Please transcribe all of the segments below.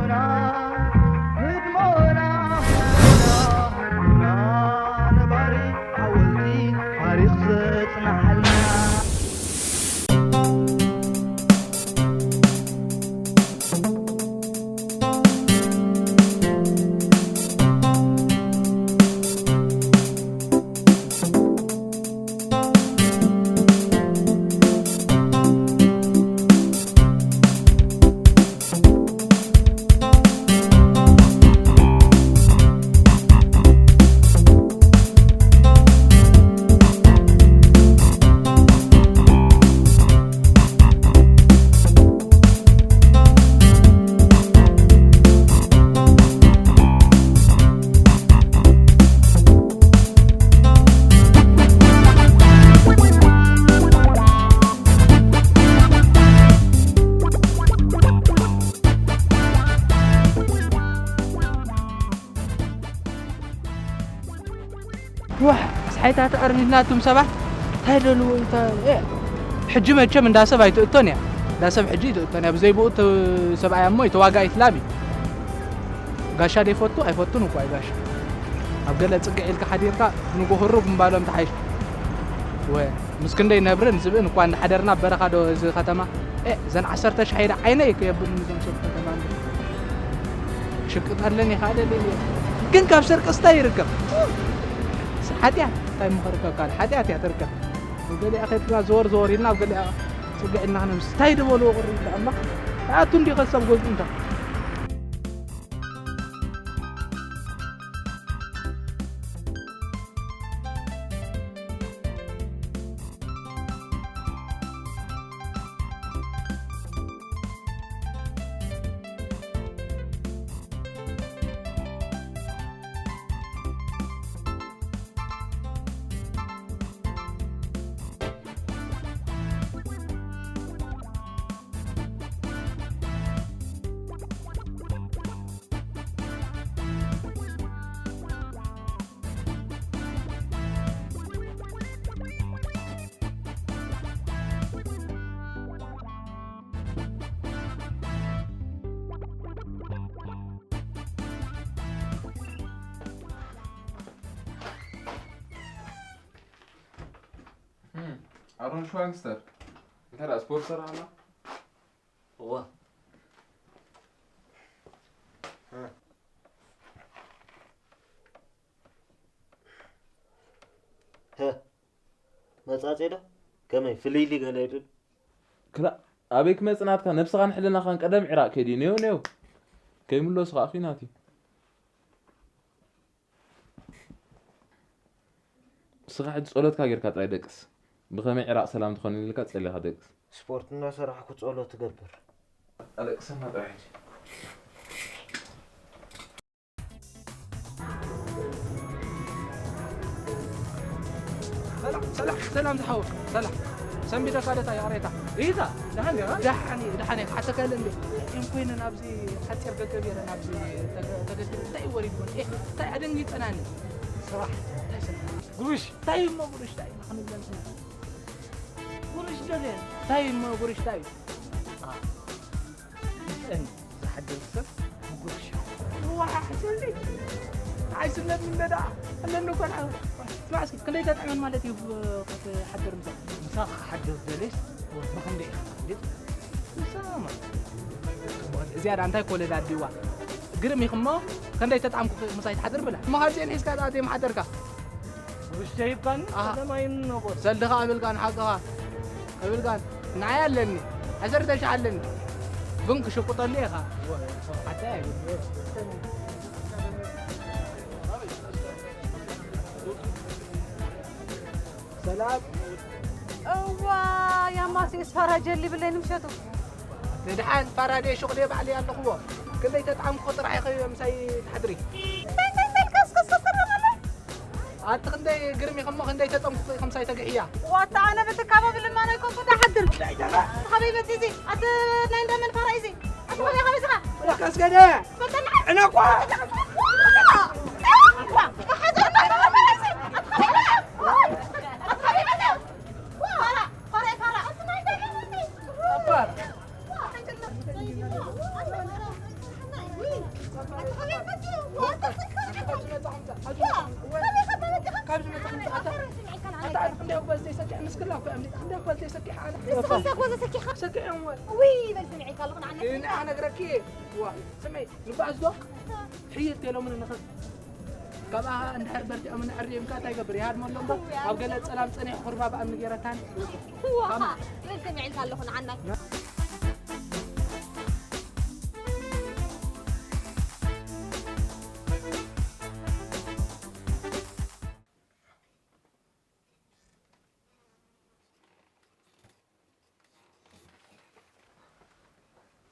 ህድሞና፣ ህድሞና፣ ህድሞና ነባሪ ሓወልቲ ታሪኽ ዘጽንሓልና። ዋሕ፣ ኣስሓይታ ተቐርኒትና እቱም ሰባት እንታይ ደልዎ እዩ? ታ-፣ እ፣ ሕጂ መቸም እንዳ ሰብ ኣይትእቶን እያ። እንዳ ሰብ ሕጂ ኣይትእቶን እያ። ብዘይ ብኡ ተ-፣ ሰብኣይ እሞ ተዋጋኢት ላም እዩ። ጋሻ ዶ ይፈቱ? ኣይፈቱን እኮ እዩ ጋሻ። ኣብ ገለ ጽግዕ ኢልካ ሓዲርካ ንጎ ህሩግ ምባሎም ተሓይሽ። ወ-፣ ምስ ክንደይ ነብርን ዝብእን እኳ እንዳሓደርና ኣብ በረኻ ዶ እዚ ከተማ? እ፣ እዘን ዓሰርተ ሻሂ ዳ ዓይነይ ከየብሉኒ እዞም ሰብ ከተማ እንዶ። ሽቅጥ ኣለኒ ካልእ ለየ። ግን ካብ ሰርቅስ እንታይ ይርከብ? ሓጢኣት እንታይ ምኸርከብ ካልእ ሓጢኣት እያ ትርከብ። ኣብ ገሊኣ ከድና ዘወር ዘወር ኢልና ኣብ ገሊኣ ጽግዕ ኢልና ክነምስ። እንታይ ዝበልዎ ቅሪ ኢላ እማ። ኣቱ እንዲ ከሰብ ገዝኡ እንታ። ኣሮን ሽዋንግስተር፣ እንታይ ደኣ ስፖርት ሰራሕና? እወ። ሀ፣ መጻጼ ዶ? ከመይ ፍልይሊ ገለ ይብል? ክላ-፣ ኣበይ ክመጽእ ናትካ? ነብስኻን ሕልናኻን ቀደም ዒራቕ ከይድ እዩ። ኔው፣ ኔው። ከይምለሱ ከዓ ኲናት እዩ። ንስኻ ሕጂ ጸሎትካ ጌርካ ጥራይ ደቅስ። ብኸመይ ዒራቕ ሰላም ትኾን ኢልካ ጸሊኻ ደቅስ። ስፖርት እናሰራሕኩ ጸሎት እገብር። ኣለቅሰና ጥራይ ሕጂ። ሰላም፣ ሰላም፣ ሰላም ዝሓወ፣ ሰላም። ሰንቢደካ ዶ እታ ይቕሬታ? ይታ፣ ደሓን ዲኻ? ደሓን እየ፣ ደሓን እየ። ክሓተካ የለ እንዴ? እም ኮይነ ናብዚ ሓጺር ገገብ የለ ናብዚ ተገ-፣ ተገዲሩ። እንታይ እዩ ወሪድዎ? ኤ፣ እንታይ ኣደንጊጸናኒ? ስራሕ፣ እንታይ ስራሕ? ጉሩሽ። እንታይ እሞ ጉሩሽ፣ እንታይ ኢና ክንብለልስ? ጉሩሽ ደልየ። እንታይ እሞ ጉሩሽ እንታይ እዩ? አ፣ ምስአን ዝሓድር ሰብ ምጉርሻ። ዋሕ፣ ስልቲ። ንዓይ ስነት ምን ደኣ? ኣለኒ እኮ ንዓ። ስማዕ እስኪ፣ ክንደይ ተጥዕመን ማለት እዩ፣ ክትሓድር ምሳኻ? ምሳኻ ክሓድር ደልየስ፣ ብኽንደይ ኢኻ ትሓድር? ምሳኻ ማለት። እዚኣ ደኣ እንታይ ኮለል ኣዲዋ? ግርም ኢኹሞ፣ ክንደይ ተጥዓምኩ ምሳይ ትሓድር ብላ። እሞ ካብዚኤን ሒዝካ ደኣ ዘይምሓደርካ? ውሽተ ይባን አሃ። ሰለማይን ነው ቦስ። ሰልድኻ እብልካን ሓቅኻ እብልካን ንዓይ ኣለኒ። ዓሰርተ ሺሕ ኣለኒ። ግን ክሽቁጠሉ ኢኻ። ሓታ ኣይብል። ሰላም። እዋ፣ ያማሲ እስፋራ ጀሊ ብለይ ንምሸቱ። ንድሓን ፋራዴ ሹቕሌ ባዕለይ ኣለኽዎ። ክንደይ ተጣዕምኩ ጥራሕ ኢኺ ምሳይ ትሓድሪ። እንታይ እንታይ እንታይ ከስከስ ከስከስ ከስከስ። ኣቲ ክንደይ ግርም ኢኺ እሞ ክንደይ ተጠምኩ ኢኺ ምሳይ ተግሕያ። ዋታ ኣነ ብቲ ከባቢ ልማኖ ይኮንኩ ተሓድር። ካበይ መጺ እዚ? ኣቲ ናይ እንደመን ፋራ እዚ? ኣቲ ካበይ ካበይ ስኻ? ከስገደ። ፈተና። ዕነኳ። ኣታ ኸመይ መጺኡ? ኣታ ኸመይ መጺኡ? ኣታ ኸመይ መጺኡ? ኣታ ክንደይ እኳ ዘይሰኪሕ ምስክላ እኮ እያ። ክንደይ እኳ ዘይሰኪሕ ኣነ። ንስኻ እንታይ እኳ ዘሰኪሕኻ? ሰኪሕ እየ እሞ። ውይ፣ በል ስምዒ ካልኹ ንዓና። እኔ ኣነግረኪ። ዋ፣ ስምዒ፣ ንጓዓዝ ዶ? ሕይል ተይሎምን ንኸ-፣ ካብኣ እንድሕር በርቲዖም ንዕሪ እዮም፣ እንታይ ይገብር? ይሃድመሎም ዶ? ኣብ ገለ ጸላም ጸኒሑ ቁርባ ብኣምኒ ገይረታን። ዋ፣ በል ስምዒ ኢልካ ኣለኹ ንዓና።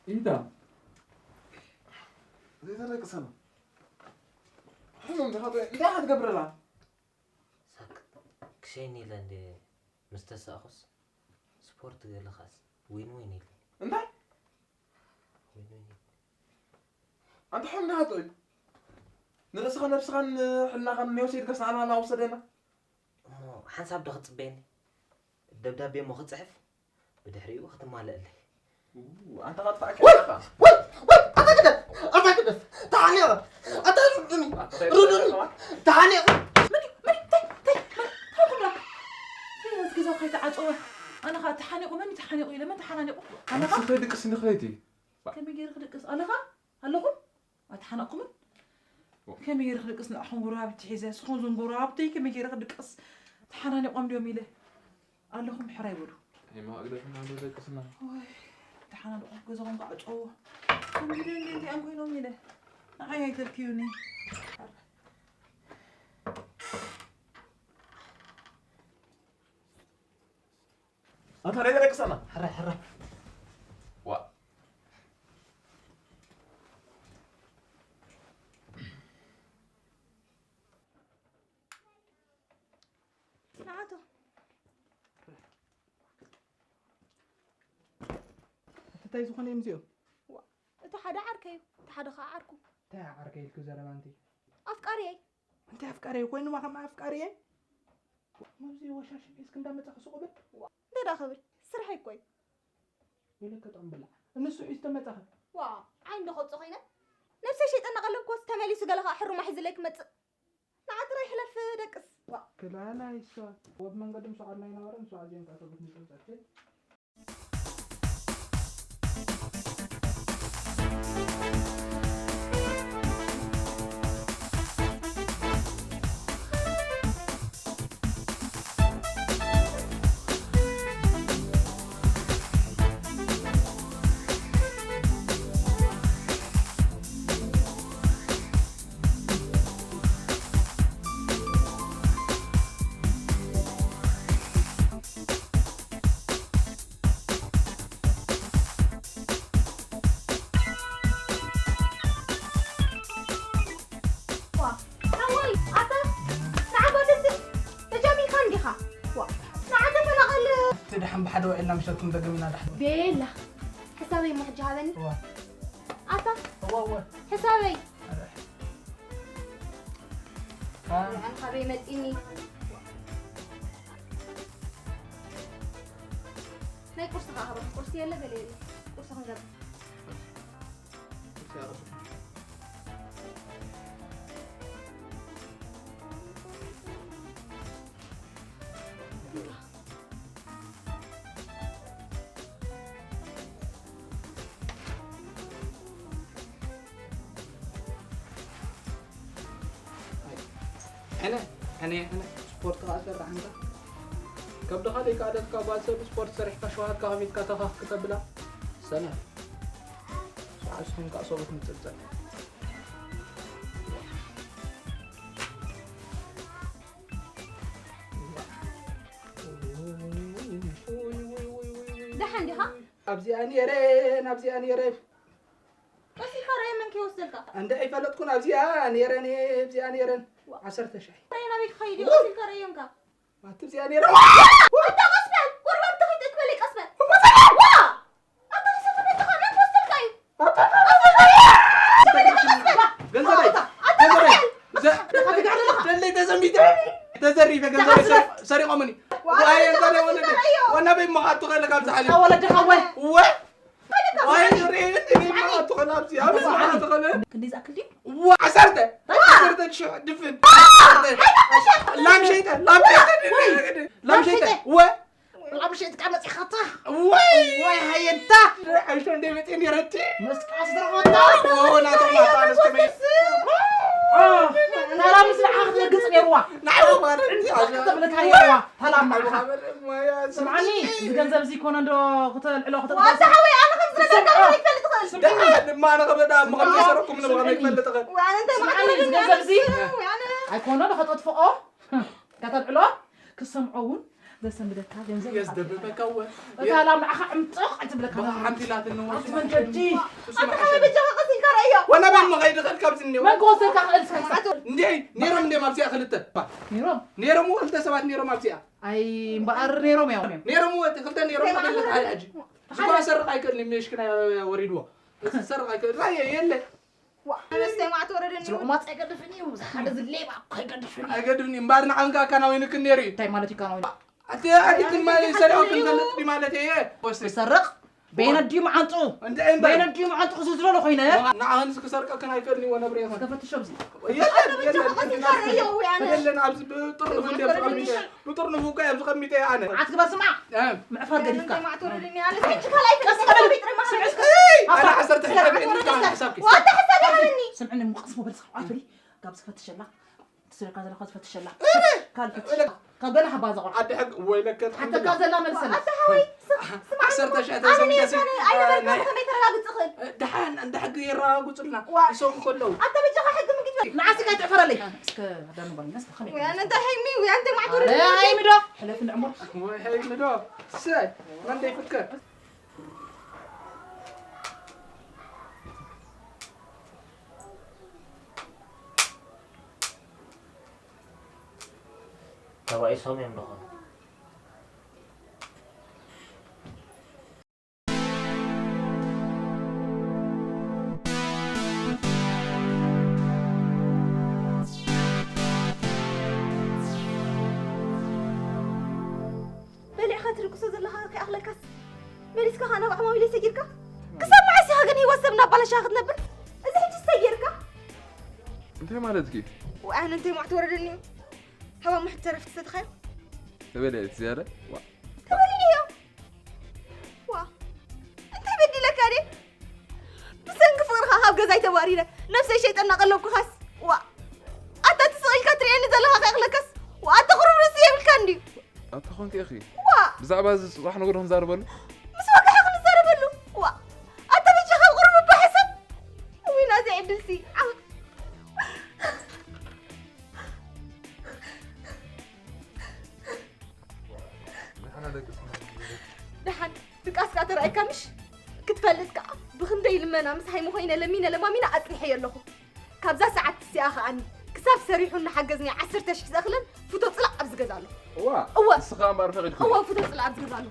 ኢንታ ዘይተለቅሰና። ሕሙም ዲኻ? እንታይ፣ እንታይ ኢኻ ትገብረላ? ሳክት። ክሸይኒ ኢለ እንደ ምስ ተሳእኹስ ስፖርት ገለ ኻስ ዊን ዊን ኢለ። እንታይ? ዊን ዊን ኢለ። ኣንታ ሕሙም ዲኻ? ጥዑይ። ንርእስኻ ነብስኻን ሕልናኻን መይወሰድ ገስና ኣና ውሰደና። እሞ ሓንሳብ ዶ ክትጽበየኒ? ደብዳቤ እሞ ክጽሕፍ፣ ብድሕሪኡ ክትማልእለይ። ኡ፣ ኣንታ ኸጥፋእካ ወይ፣ ኣለኻ። ወይ፣ ወይ፣ ኣታ ግደፍ፣ ኣታ ግደፍ። ተሓኒቐ። ኣታ ርዱኒ፣ ኣታ ርዱኒ። ተሓኒቐ። ተሓኒቐ። ምን እዩ? ምን እዩ? ታይ፣ ታይ፣ ታይ፣ ታይ ኩላ? እዚ ገዛ ከይተዓጸወ። ኣነ ኸኣ ተሓኒቑ፣ መን እዩ ተሓኒቑ ኢለ፣ መን ተሓናኒቑ? ኣነ ኸኣ ኣንቺ ከይድቅስ እንዲ ከይቲ። ከመይ ገይረ ክድቅስ? ኣነ ኸኣ ኣለኹ? ኣተሓናቕኩምን? ከመይ ገይረ ክድቅስ ንዓኹም ጎረባብቲ ሒዘ? ንስኹም ዞም ጎረባብተይ ከመይ ገይረ ክድቅስ? ተሓናኒቖም ድዮም ኢለ ኣለኹም ሕራይ በሉ። ኣይማ ግደፍና ዶ ደቅስና? ወይ፣ ተሓናኒቖም ገዛኹም ክዓጽዎ። ከምዚ ዶ እንዲ እንዲኦም ኮይኖም ኢለ ንዓይ ኣይተልክዩኒ። ኣታ ናይ ደቂ ሰና። ሕራይ፣ ሕራይ። ዋ። ንዓቶ። እቲ እንታይ ዝኾነ እዮም እዚኦም? ዋ፣ እቲ ሓደ ዓርከይ እዩ፣ እቲ ሓደ ኸዓ ዓርኩ። እንታይ ዓርከይ ኢልኪ ዘረባ ኣንቲ? ኣፍቃሪየይ። እንታይ ኣፍቃሪየይ? ኮይኑማ ከም ኣፍቃሪየይ? መብዚ ወሻሽም ሒዝኪ እንዳመጻኺ ሱቕ በል። ዋ፣ እንታይ ደኣ ክብል? ስርሐይ እኮ እዩ። ወይለከ ጥዑም ብላዕ። ንሱ ሒዝቶ መጻኺ። ዋ፣ ዓይኒ ዶ ከውጽእ ኮይነ? ነብሰይ ሸይጠ እናቐለብኩ ወስ ተመሊሱ ገለ ኸዓ ሕሩማ ሒዝለይ ክመጽእ። ንዓ ጥራይ ሕለፍ ደቅስ። ዋ። ክላላ ይሷ። ወብ መንገድም ሰዓድ ናይ ናወረን ሰዓድ ዜን ካሰቡት ንጽብጸት። ዋ፣ ሓወይ፣ ኣታ፣ ንዓኻ ደስ ተጃሚልካ እንዲኻ? ዋ፣ ንዓ ተፈናቐል። እቲ ደሓን ብሓደ ውዒልና ምሸትኩም ደገም ኢና ደሓን። ቤላ፣ ሕሳበይ እሞ ሕጂ ሃበኒ። እዋ። ኣታ፣ እዋ፣ እዋ። ሕሳበይ። ኣረ። ኣነ ካበይ መጺኒ? ናይ ቁርሲ ከኣ ሃበኒ። ቁርሲ የለ ገለ የለ። ቁርሲ ክንገብር። ሕነ፣ ሕነ፣ ሕነ፣ ስፖርት ከኣ ሰራሕ እንታ። ከብድኻ ዘይከኣለትካ ጓል ሰብ ስፖርት ሰሪሕካ ሸውሃትካ ከፊትካ ተኸኽ ክተብላ። ሰነፍ። ሰዓት ስኹም ከኣ ሰብኡት ምጽብጸብ። ደሓን ዲኻ? ኣብዚኣ ነይረ፣ ናብዚኣ ነይረ። ቀስ ኢልካ ርኣየን መን ከይወስደልካ። እንደ ኣይፈለጥኩን ኣብዚኣ ነይረን፣ ኣብዚኣ ነይረን። ዋ። ዓሰርተ ሻሕ። ርኣየን ኣበይ ክኸይድ እዩ? ዋ። ቀስ ኢልካ ርኣየንካ። ኣቲ ኣብዚኣ ነይረ። ኣታ ቀስ በል፣ ጎረባብቲ ከይትእትበለይ ቀስ በል። ዋ! ኣታ ተሰተፈትኻ መን ክወስደልካ እዩ? ኣታ ቀስ በል። ገንዘበይ፣ ኣታ ገንዘበይ፣ ቀስ በል። ዘ-፣ ደለይ ተዘሚተ፣ ተዘሪፈ፣ ገንዘበይ ሰሪ-፣ ሰሪቖምኒ። ዋ፣ ዋይ፣ ኣታ ገንዘበይ ወለደ፣ ተዘሪፈ። ወና በይ መኻቱ ከለ ካብ ዝሓለ። ወለድኻ ወይ? ወ-፣ ወይ፣ ሬ-፣ ሬ-፣ መኻቱ። ትኸል ኣብዚ፣ ኣብዚ ስራሕ ትኸል። ክንደይ ዝኣክል ድዩ? ዋ፣ ዓሰርተ። ዋ! ዓሰርተ ሽሕ ድፍን። ዋ! ላም ሸይጠ፣ ላም ሸይጠ፣ ላም ሸይጠ። ዋ! ላም ሸይጥካ መጺኻታ። ወይ! ወይ ሃየንታ! ሓይሾ እንደ መጤ ነረቲ። መስቃ ስድራኻ። ኦ፣ ናቶም ኣታ ኣነስተመይ። ታራ ምስ ንዓኻ ክትረግጽ ነይርዋ። ንዓኻ ማለት እዩ። ክትብለካ ነይርዋ። ታላም ንዓኻ። ስምዓኒ፣ እዚ ገንዘብ እዚ ኮነ እንዶ ክተልዕሎ ክትበልዕ። ዋዛ ሓወይ፣ ኣነ ከም ዝነገርካ ስምዓ። ከመይ ትፈልጥ ትኽእል? ስምዓኒ። ደሓን ድማ ኣነ ከበዳ እሞ ከም ዘይሰረኩም ንብኸመይ ክፈልጥ እኽእል? ወይ ኣነ እንታይ ስምዓኒ፣ ማለት እዚ ገንዘብ እዚ ወይ ኣነ ኣይኮነ ዶ ከተጥፍኦ? ከተልዕሎ ክሰምዖ እውን ዘሰንብደካ ገንዘብ የስ የብልካን። ደብበካ እወ። እታ ላም ንዓኻ ዕምጥቕ ኣይትብለካ። ብኻ ሓንቲ ኢላትኒ እዋ። ኣብቲ መንገዲ። ኣታ ሓወይ በጃኻ ቀስ ኢልካ ረእዮ። ወላ በል መኸይድ ኸል ካብዚ እኒኦ። መን ክወስደካ ክእል እስከ? እንዴ፣ ነይሮም እንዴ ማብዚኣ ክልተ? ነይሮም? ነይሮም እዎ ክልተ ሰባት ነይሮም ኣብዚኣ። ኣይ፣ እምበኣር ነይሮም እዮም። ነይሮም እዎ፣ እቲ ክልተ ነይሮም፣ ሰይማ ክልተ ዓመት። ሓደ ሕጂ። ዝኳ ሰርቕ ኣይክእልን፣ ምሽክና ወሪድዎ። እዚ ሰርቕ ኣይክእልን። ራየ፣ የለ። ዋ፣ ኣነስተይ ማዕት ወረደኒ። ዝለቑማፅ ኣይገድፍን እዩ። ሓደ ዝሌባ እኮ ኣይገድፍን እዩ። ኣይገድፍን እዩ። እምበኣር ንዓን ከኣ ካናዊንክን ነይሩ እዩ። እንታይ ማለት እዩ ካናዊን? ኣቲ፣ ኣቲ ድማ ሰሪቑ ክንፈልጥ ድዩ ማለት እየ። ወስድ። ክሰርቕ? በየነ ድዩ መዓንጥኡ? እንታይ እምበር? በየነ ድዩ መዓንጥኡ ክዝዝረሎ ኮይነ? ንዓኽንስ ክሰርቀክን ኣይክእልን እዩ፣ ወነብር ኢኽን። እስከ ፈትሾ ኣብዚ። የለን፣ ኣታ የለን፣ ብቻ የለን። የለን፣ ኣብዚ ብጥርንፉ እንዲያ ብጥርንፉ እኮ እየ ኣብዚ ቀሚጠ ኣነ። መዓት ግበር ስማዕ። እ። ምዕፋር ገዲፍካ። እንታይ ማዕት ወረደኒ? ኣነ ሕጂ ካልኣይ ቀስ ክፍሊ በል። ቤት ድማ ስምዒ እስከ። እይ! ኣነ ዓሰርተ ሺሕ ኣታ ሓሳብኪ። ዋታ ሓሳብ ይሃበኒ። ስምዕኒ፣ ምቕስ ሞ በል፣ ስምዓት በሊ። ካብ ዝፈትሸላ፣ ትስረካ ዘለኻ ዝፈትሸላ። እረ! ካብ ፈትሽ-፣ እረ! ካብ ገና ሓባ ዘቑር። ዓዲ ሕጊ፣ ወይለከ፣ ሓተካ ዘላ መልሰላ። ኣታ ሓወይ፣ ስም-፣ ስምዓኒ ዓሰርተ ሺሕ እሞ፣ ኣነ ተሰሚዐ ነይረ፣ ሲ-፣ ኣነ ኣይነበርኩ፣ ናይ ከመይ ተረጋግጽ እኽእል? ደሓን፣ እንዳ ሕጊ የረጋግጹልና። ዋ። እሶም ከለዉ። ኣታ በጃኻ ሕጊ ምግድ በል። ንዓስካ ኣይትዕፈረለይ። እስከ ኣዳኑ በል፣ እስከ ከመይ ወይ ኣነ እንታይ ሃይሚ፣ ወይ ኣንተ ማዕት ኣረ፣ ወረደኒ። ሃይሚ ዶ? ሕለፍ እንድዕሞ። ወይ ሃይሚ ዶ? ሰይ፣ መን ደይፍከር? ተባኢሶም እዮም ዝኾኑ። በሊዕኻ ትድቅሶ ዘለኻ ከይኣኽለካስ፣ መሊስካ ኸኣ ናብ ዓማዊለይ ሰጊርካ? ክሳብ መዓስ ኢኻ ግን ህይወት ሰብ እናባላሻኻ ክትነብር? እዚ ሕጂ እንታይ ጌርካ? እንታይ ማለትኪ? ዋይ፣ ኣነ እንታይ ማዕት ወረደኒ እዩ? ሃባ ምሕት ተረፍ ትሰትኻዮ? ተበልዐ እቲ ዝያዳ? ዋ። ተበሊዐዮ። ዋ። እንታይ በዲለካ ድየ? ብሰንኪ ፍቕርኻ ካብ ገዛይ ተባሪረ፣ ነብሰይ ሸይጠ እናቐለብኩኻስ። ዋ። ኣታ እቲ ስቕ ኢልካ ትርእየኒ ዘለኻ ከይኣኽለካስ። ዋ፣ ኣታ ቁሩብ ርእሲ የብልካን ድዩ? ኣታ ኾንኪ ኢኺ። ዋ። ብዛዕባ እዚ ጽባሕ ንግሆ ክንዛረበሉ? ምስ ወግሐ ክንዛረበሉ። ዋ። ኣታ በጃኻ ቁሩብ እባ ሕሰብ። ውይ፣ ናዘይ ዕድልሲ። ዓው። ደሓን ድቃስ ከኣ ተራእየካ ምሽ? ክትፈልጥ ከኣ ብኽንደይ ልመና ምስ ሃይሚ ኮይነ ለሚነ ለማሚነ ኣጽኒሐዮ ኣለኹ። ካብዛ ሰዓት እዚኣ ከኣኒ ክሳብ ሰሪሑ እናሓገዝኒ ዓሰርተ ሽሕ ዘእኽለን ፍቶ ጽላእ ኣብዚ ገዛ ኣሎ። እዋ፣ እወ። ንስኻ እምበኣር ፈቒድኩ። እወ፣ ፍቶ ጽላእ ኣብዚ ገዛ ኣሎ።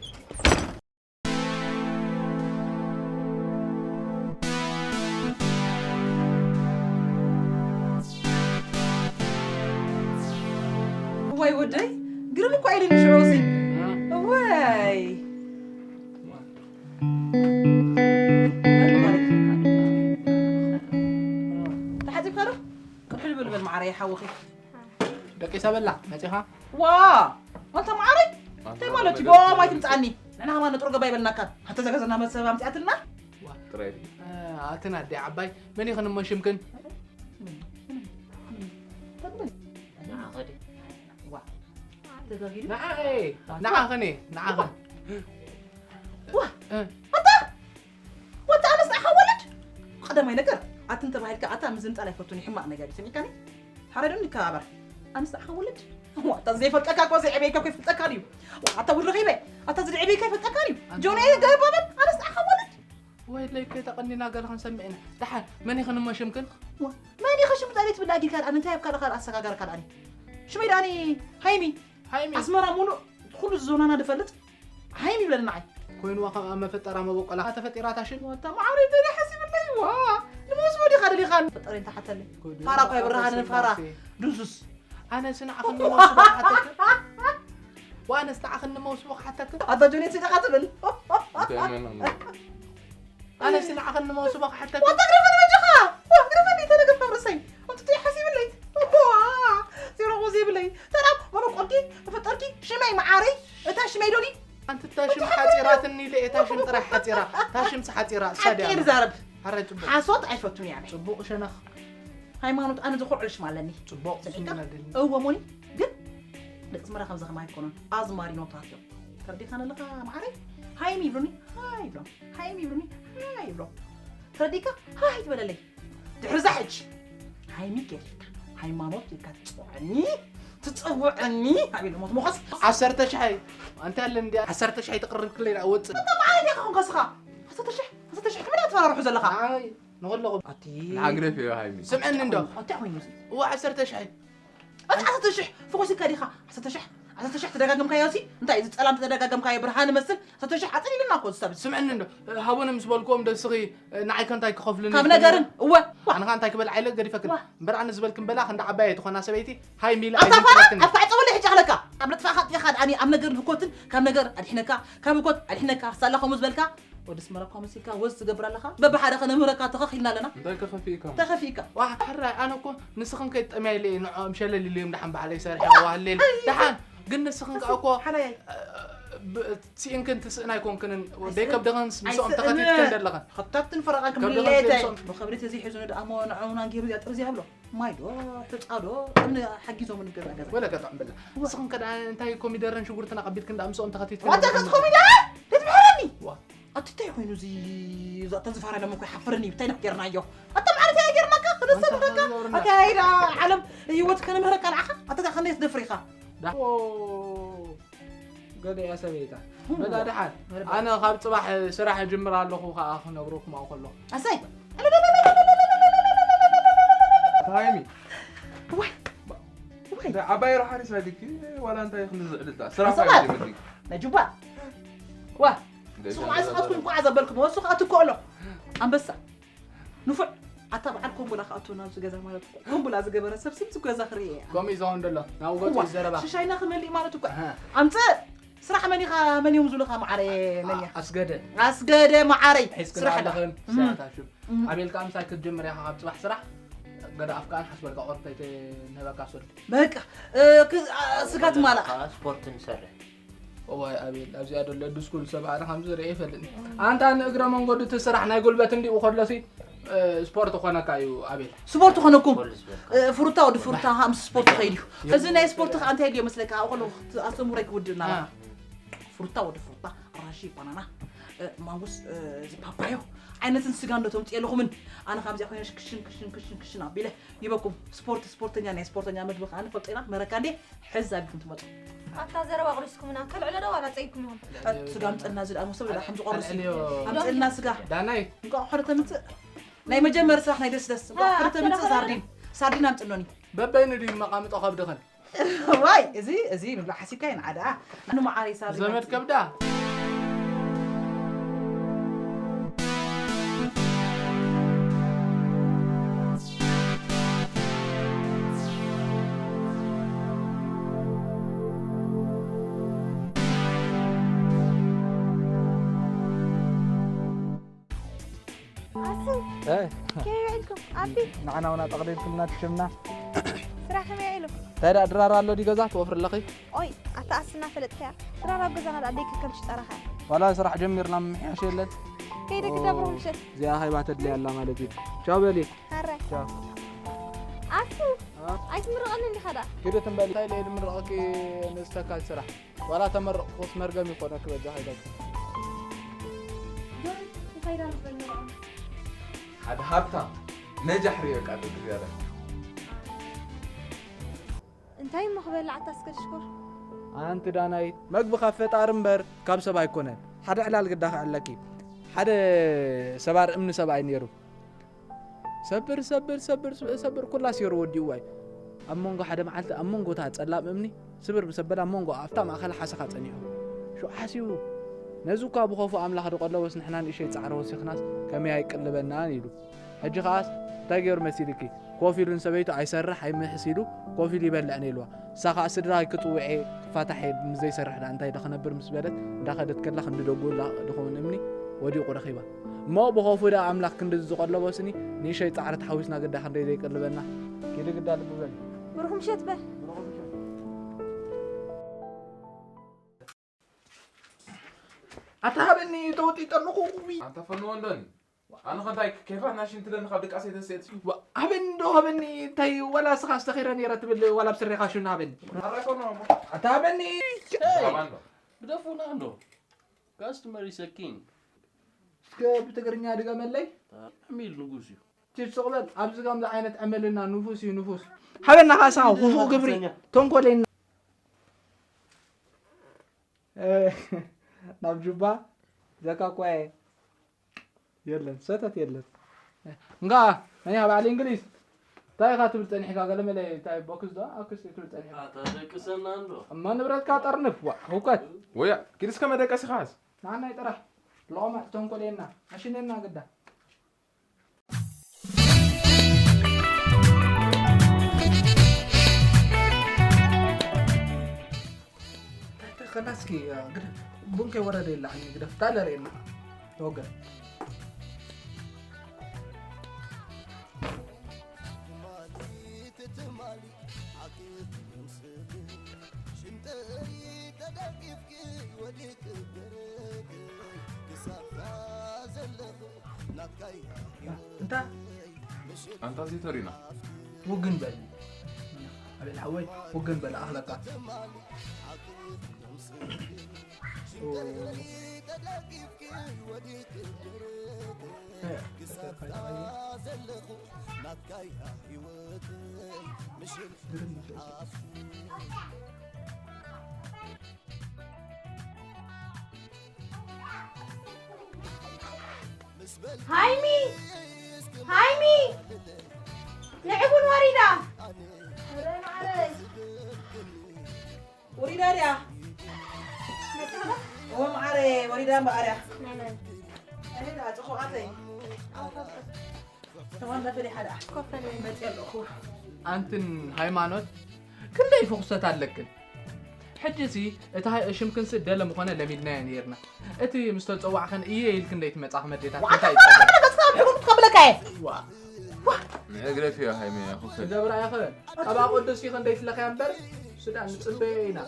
እዋይ ወደይ፣ ግርም እኮ ኢሉኒ ሽዑ እዚ። እ? እዋይ። ተሓጺብካ ዶ? ቅድሕል በል በል መዓረይ ሓውኺ። ደቂሳ በላ መጺኻ? ዋ! ኣንታ መዓረይ! እንታይ ማለት እዩ? ብኦም ኣይትምጽኣኒ። ንሕና ከማን ንጥሩ ገባ ይበልናካ። ኣታ እዛ ገዛ እናመሰ ኣምጺኣትልና? ዋ። ጥራይ ድዩ? እ፣ ኣትን ኣደ ዓባይ፣ መን ኢኽን እሞ ሽምክን? ንዓኸ ድዩ? ዋ። ተጋጊሉ? ንዓኸ፣ ንዓኽን እየ፣ ንዓኽን። ዋ! እ። ኣታ! ወታ ኣነስ ንዓኻ ወለድ? ቀዳማይ ነገር፣ ኣትን ተባሂልካ ኣታ ምዝንጣል ኣይፈቱን እዩ፣ ሕማቕ ነገር እዩ። ሰሚዕካኒ? ሓረዱን ይከባበር። ኣነስ ንዓኻ ወለድ? ዋታ ዘይፈልጠካ እኮ ዘይዕበየካ እኮ ይፈልጠካ ድዩ? ኣታ ውድ ረኺበ፣ ኣታ ዝድዕበየካ ይፈልጠካ ድዩ? ኣንታ ጆን እየ ገባበል፣ ኣነስ ንዓኻ ወለድ? ወይ ለይከ ተቐኒና ገለ ክንሰምዕ ኢና። ደሓን፣ መን ኢኽን እሞ ሽምክን? ዋ፣ መን ኢኻ ሽም ጠሪት ብላ ጊልካ ደኣ፣ እንታይ ኣብካ ደኻ ኣሰጋጋርካ ደኣኒ? ሽመይ ደኣኒ ሃይሚ። ሃይሚ። ኣስመራ ሙሉእ ኩሉ ዞናና ድፈልጥ ሃይሚ ይብለኒ ንዓይ። ኮይንዋ ከምኣ መፈጠራ መበቆላ ተፈጢራታ ሽን። ዋታ ማዕረይ ተደ ሓሲብለይ ዋ። ንመውስቦ ዲኻ ደሊኻን? ፈጠረኝ ተሓተለይ። ጎዶ ፋራ እኮ ኣይብርሃንን ፋራ። ስላሴ። ድዙስ። ኣነስ ንዓኽን ንመውስቦ ክሓተክን? ወኣነስ ንዓኽን ንመውስቦ ክሓተክን? ኣታ ጆኔት ኢኻ ትብል? እንታይ መን ኣሎ? ኣነስ ንዓኸ ንመውስቦ ክሓተኪ። ዋታ ግረፈኒ በጃኻ። ዋ፣ ግረፈኒ ተነገርካ ርእሰይ። ኣንቱ ትይ ሓሲብለይ። ዋ፣ ዜሮ እኮ ዘይብለይ። ሰላም፣ መበቆልኪ፣ መፈጠርኪ፣ ሽመይ መዓረይ። እታ ሽመይ ዶኒ። ኣንቲ እታ ሽም ሓጺራትኒ ኢለ እየ፣ እታ ሽም ጥራይ ሓጺራ። እታ ሽምስ ሓጺራ፣ እሳ ድያ ሓቂ እያ። ዝዛረብ። ሓራይ ጽቡቕ። ሓሶት ኣይፈቱን እየ ኣነ። ጽቡቕ ሸነኽ። ሃይማኖት ኣነ ዝኾርዕልሽ ማለኒ። ጽቡቕ ስምዒታ? ስምዒት ኣለኒ። እወ ሞኒ፣ ግን ደቂ ኣስመራ ከምዚ ከማይ ኣይኮኑን። ኣዝማሪኖታት እዮም። ተረዲኻኒ ኣለኻ መዓረይ? ሃይሚ ይብሉኒ፣ ሃይ ይብሎም። ሃይሚ ይብሉኒ፣ ሃይ ይብሎም። ተረዲካ? ሃይ ትበለለይ። ድሕሪ እዛ ሕጂ ሃይሚ ጌርካ፣ ሃይማኖት ኢልካ ትጽውዐኒ፣ ትጽውዐኒ። ኣቤል ሞት ሞኸስ። ዓሰርተ ሽሕ ኣይ፣ ኣንተ ኣለ እንዲ ዓሰርተ ሽሕ ኣይትቕርብ ክለይ ደኣ ወጽእ። ኣንተ መዓረይ ዲኻ ኾንካ ስኻ? ዓሰርተ ሽሕ፣ ዓሰርተ ሽሕ፣ ከመይ ትፈራርሑ ዘለኻ? ኣይ፣ ንኹለኹም። ኣቲ ንዓግረፍ እዩ ሃይሚ። ስምዕኒ እንዶ። ኣቲ ኮይኑ እዚ። እዋ ዓሰርተ ሽሕ። ኣቲ ዓሰርተ ሽሕ፣ ፈኾሲካ ዲኻ? ዓሰርተ ሽሕ፣ ዓሰርተ ሽሕ ተደጋገምካዮ ሲ? እንታይ እዚ ጸላም ተደጋገምካዮ ብርሃን መስል? ዓሰርተ ሽሕ ኣጸሊልና እኮ ዝሰብ። ስምዕኒ እንዶ። ሃቦነ ምስ በልክዎም ዶ ስኺ ንዓይ ከ እንታይ ክኸፍሉኒ? ካብ ነገርን፣ እወ። ኣነ ኸ እንታይ ክበልዓ ኢለ ገዲፈክን? ዋ። እምበር ኣነ ዝበልክን በላ ክንዲ ዓባይ ኣይትኾና ሰበይቲ፣ ሃይ ሚለ ኣታ ፋራ፣ ኣይዘንጥለክን። ኣታ ዕጸወለይ ሕጂ ኣለካ። ኣብ ነጥፋኻ ኣጥፊኻ፣ ኣነ ኣብ ነገርን ህኮትን ካብ ነገር ኣድሕነካ፣ ካብ ህኮት ኣድሕነካ፣ ሳላ ከምኡ ዝበልካ፣ ወዲ ኣስመራ እኳ መሲልካ ወዝ ትገብር ኣለኻ። በብሓደ ከነምህረካ ተኸኺልና ኣለና። እንታይ ከኸፊእካ? ተኸፊእካ። ዋ፣ ሕራይ፣ ኣነ እኮ ንስኽን ከይትጠምያ ኢለ እየ ንዕኦም ሸለል ኢለ እዮም ደሓን ባዕለይ ሰሪሐ ዋህሌል። ኣይ። ደሓን፣ ግን ንስኽን ከኣ እኮ፣ ሓራይ። እ፣ ብ-፣ ስኢንክን ትስእን ኣይኮንክንን፣ ወደይ ኣይስእን። ከብድኽን ምስኦም ኣይስእንን። ተኸቲትክን ዘለኽን። ኸታትን ፈረቓን ከም ከብድኽን ድሌተይ። ምስኦም ብኸብዲ ተዘይሒዙ ንድኣሞ ንዕኡን ኣንጊሩ እዚኣ ጥርዚ ይብሎ። ማይ ዶ፣ ሑጻ ዶ፣ እምኒ ሓጊዞም ንገዛ ገዛ። ወላ ገጣም በላ። እዋ። ንስኽን ከ ደኣ እንታይ ኮሚደረን ሽጉርትን ኣቐቢልክን ደኣ ምስኦም ተኸቲትክን ዋታ ዘለኽን? ከስ ኮሚደረ? ተትምሕረኒ? ዋ። ኣቲ እንታይ ኮይኑ እዚ፣ እዚ ኣታ ዝፋረ ለመንኮ ይሓፍርኒ፣ እንታይ ነክ ጌርናዮ? ኣታ ማለት እያ ጌርናካ፣ ክነሰ ኣንታ ንደካ። ዝገብርና። ኣካይዳ ዓለም ህይወት ከነምህረካ ንዓኻ፣ ኣታ ከነየት ደፍሪኻ። ዳ-፣ ኦ፣ ገለ እያ ሰበይታ። እዋ። በላ ደሓን። መርበብ። ኣነ ካብ ጽባሕ ስራሕ እጅምር ኣለኹ፣ ከኣ ክነግረኩም ኣው ከለኹ። ኣሰይ። ሃይሚ። ወይ። ወይ። እንታይ ዓባይ ራሓሪስ ኣድኪ፣ ዋላ እንታይ ክንዝዕልታ? ስራሕ ኣሰይ። ባይ ምድሪ። ነጁባ። ዋ። ደስ ስሙ ይላል። ኣስኻትኩም ኳዓ ዘበልኩም፣ ወሱ ከኣ ትኮ ኣሎ። ኣንበሳ። ንፉዕ። ኣታ በዓል ኮምቦላ ክኣቱ ናብዚ ገዛ ማለት እኮ። ኮምቦላ ዝገበረ ሰብ ስም ዝገዛ ክርኢ እየ። ከምኡ እዩ ዝኸውን ዘሎ። ናብኡ ገጹ እዋ። እዩ ዘረባ። ሽሻይና ክመልእ ማለት እኮ። ኣሃ። ኣምጽእ። ስራሕ መን ኢኻ? መን እዮም ዝብሉኻ መዓረይ? መን እያ? ኣስገደ። ኣስገደ መዓረይ። ሒዝክን ስራሕ ኣለኽን? እም። ስራሕ ታሽም። እም። ኣቤል ከኣ ምሳይ ክትጅምር ኢኻ ካብ ጽባሕ ስራሕ። ገለ ኣፍካን ሓስበልካ ቁርተይ ንህበካ ሶልድ። በቃ፣ እ፣ ክ-፣ ኣ፣ ስጋ ትማላእ። ከኣ ስፖርት ንሰርሕ። እዋይ ኣቤል፣ ኣብዚኣ ደሎ ድስኩል ሰብ ኣነ ከምዚ ርእየ ይፈልጥኒ። ኣንታ ንእግረ መንገዱ እቲ ስራሕ ናይ ጉልበት እንዲኡ ከሎሲ፣ እ፣ ስፖርት ኾነካ እዩ ኣቤል። ስፖርት ኾነኩም። ፖሊስ በልካ። እ፣ ፍሩታ ወዲ ፍሩታ፣ ሃምስ ስፖርት ኸይድ እዩ። እዚ ናይ ስፖርት ኸኣ እንታይ ድዮ መስለካ? ኣብኡ ከለኹ ኣስተምህሮይ ክውድእ እናበላ። እ። ፍሩታ ወዲ ፍሩታ፣ ኣራሺ፣ ባናና፣ እ፣ ማንጎስ፣ እ፣ እዚ ፓፓዮ ዓይነትን ስጋ እንዶ ተምጽእ ኣለኹምን። ኣነ ከምዚኣ ኮይነ ክሽን፣ ክሽን፣ ክሽን፣ ክሽን ኣቢለ ይበኩም። ስፖርት፣ ስፖርተኛ፣ ናይ ስፖርተኛ መግቢ ኸኣ ንፈልጦ ኢና። መረካ እንዴ ሕዝ ኣቢልኩም ትመጹ። ኣታ ዘረባ ኣቕሪስኩምና፣ ከልዕሎ ዶ ዋላ ጸይኩም ኢኹም? ኣት ስጋ ኣምጽእልና፣ እዚ ደኣ መሶብ ደኣ ከም ዝቖርስ እዩ። ኣልዕልዮ። ኣምጽእልና ስጋ። ዳናይ። እንቋቕ ሕደ ተምጽእ። ናይ መጀመሪ ስራሕ ናይ ደስደስ። እንቋቕ አ፣ ሕደ ተምጽእ ተረኸበ። ሳርዲን። ሳርዲን ኣምጽእኖኒ። በበይኑ ድዩ መቓምጦ ከብድኽን? ዋይ፣ እዚ፣ እዚ ምብላዕ ሓሲብካ ኢና ደኣ። ንመዓረይ ሳርዲን ዘመድ ኣምጽእ። ከብዳ። ኣሱ፣ እ? ከመይ ውዒልኩም? ኣቢ? ንዓና እውን ኣጠቕሊልኩምና ትሽምና። ስራሕ ከመይ ውዒሉ? እንታይ ደኣ ድራር ኣሎ ድዩ ገዛ ትወፍሪ ኣለኺ? ኦይ፣ ኣታ ኣስና ፈለጥካያ። ድራር ኣብ ገዛና ደኣ ደይከከም ሽጠራኻ። ዋላ ስራሕ ጀሚርና ምምሕያሽ የለን። ከይደ ክደብሮ ኦ፣ ምሸት። እዚኣ ሃይባ ተድልያ ኣላ ማለት እዩ። ቻው በሊ። ሃረ። ቻው። ኣሱ፣ አ? ኣይትምርቐኒ እንዲኻ ደኣ? ኪዱ ትም በሊ። እንታይ ኢለ ድምርቐኪ ንዝተካል ስራሕ? ዋላ ተመረቕኩስ መርገም ይኾነኪ በጃ ከይደኪ። ጆን፣ ይኸይዳ ንበል ንርኣ። ሓደ ሃብታም ነጃሕ ርእዮ ቃ ተግዛረ። እንታይ እሞ ክበልዕ ኣታ እስከ ሽኮር? ኣንቲ ዳናይት፣ መግቢ ካብ ፈጣሪ እምበር ካብ ሰብ ኣይኮነን። ሓደ ዕላል ግዳ ክዕለኪ። ሓደ ሰባር እምኒ ሰብኣይ ነይሩ። ሰብር፣ ሰብር፣ ሰብር፣ ሰብር፣ ኩላ ሴሩ ወዲእዋ እዩ። ኣብ መንጎ ሓደ መዓልቲ፣ ኣብ መንጎ እታ ጸላም እምኒ፣ ስብር ምስ ኣበላ፣ ኣብ መንጎ ኣብታ ማእከል ሓሰኻ ጸኒሑ። ሽዑ ሓሲቡ፣ "ነዚ እኳ ብኸፉ ኣምላኽ ድቐለወስ፣ ንሕና ንእሸይ ጻዕሪ ወሲኽናስ፣ ከመይ ኣይቅልበናን?" ኢሉ። ሕጂ ኸኣስ፣ እንታይ ገይሩ መሲልኪ? ኮፍ ኢሉ ንሰበይቱ ኣይሰርሕ ኣይምሕስ ኢሉ፣ ኮፍ ኢሉ ይበልዕ ነይልዋ። እሳ ኸኣ፣ "ስድራይ ክጽውዕ እየ፣ ክፋታሕ እየ፣ ምስ ዘይሰርሕ ደኣ እንታይ ዶ ክነብር?" ምስ በለት፣ እንዳኸደት ከላ፣ ክንዲ ደጉ ላ-፣ ድኸውን እምኒ ወዲቑ ረኺባ። እሞ ብኸፉ ደኣ ኣምላኽ ክንድዚ ዝቐለቦ ስኒ ንእሽተይ ጻዕሪ ተሓዊስና ግዳ ክንደይ ዘይቀልበና። ኪዲ ግዳ ልቢ በል። ብሩኽ ምሸት በል። ኣታ ሃበኒ ተወጢጠ ኣለኹ። ኣንታ ፈንዎ እንዶኒ። ኣነ ከ እንታይ ኬፋት ናሽን ትለኒ ካብ ድቃስ የተስኤት? ዋ፣ ሃበኒ ዶ ሃበኒ፣ እንታይ ዋላ ስኻ ዝተኸረ ነይረ ትብል ዋላ ብስሬኻ ሽን ሃበኒ። ኣራይ ፈንዎ እሞ። ኣታ ሃበኒ። ሃባ እንዶ። ግደፉና እንዶ። Customer is a king። እስከ ብትግርኛ ድገመለይ። ኣሚል ንጉስ እዩ። ቺፕስ ቅበል፣ ኣብዚ ከምዚ ዓይነት ዕመልና ንፉስ እዩ ንፉስ። ሃበና ካሳ፣ ክፉእ ግብሪ፣ ተንኮለይና። እ፣ ናብ ጁባ፣ ዘካ ኳየ። የለን፣ ሰተት የለን። እንጋ፣ ናይ በዓል እንግሊዝ፣ እንታይ ኢኻ ትብል ጸኒሕካ? ገለ መለ፣ እንታይ ቦክስ ዶ? ኣክስ ትብል ጸኒሕካ? ኣታ ደቅሰና እንዶ። እማ ንብረትካ ጠርንፍ፣ ዋ፣ ህውከት። ወያ፣ ኪድ እስከ መደቀሲ ኻስ? ንዓናይ ጥራሕ። ሎቕማዕ ተንኮለየና፣ ኣሽነና ግዳ። ከናስኪ ግደፍ፣ ቡን ከይወረደ ይላዕኒ ግደፍ፣ ታለ ርእየና ወገን። እንታ ኣንታ ዘይተሪና። ውግን በል። ኣቤል ሓወይ፣ ውግን በል ኣኽለካ። ሃይሚ! ሃይሚ! ንዕቡን ወሪዳ! ወሪዳ ድያ? ኦ መዓረ፣ ወሪዳ እምበኣር እያ። ናይ መን? እኔ ደኣ ጽቡቓተይ። ተዋንዳ ፈሊሓ ደኣ። ኮፈለይ። መጽእ ኣለኹ። ኣንትን ሃይማኖት፣ ክንደይ ፍኹሰት ኣለክን? ሕጂሲ እቲ ሃይ-፣ ሽምክንሲ ደለ ምኾነ ለሚድናዮ ነይርና። እቲ ምስ ተጸዋዕኸን እየ ኢልክን ደይ ትመጻ ክመዴታት እንታይ ይጸገም? መጽናዕቲ ትኸብለካ እየ። ዋ። ንእግረፊዮ ሃይሚ፣ ክፍል። ዝገብራ ይኽእል። ቀባ ቅዱስ ይኽን ደይ ትለኽያ እምበር፣ ሱዳን ንጽበዮ ኢና።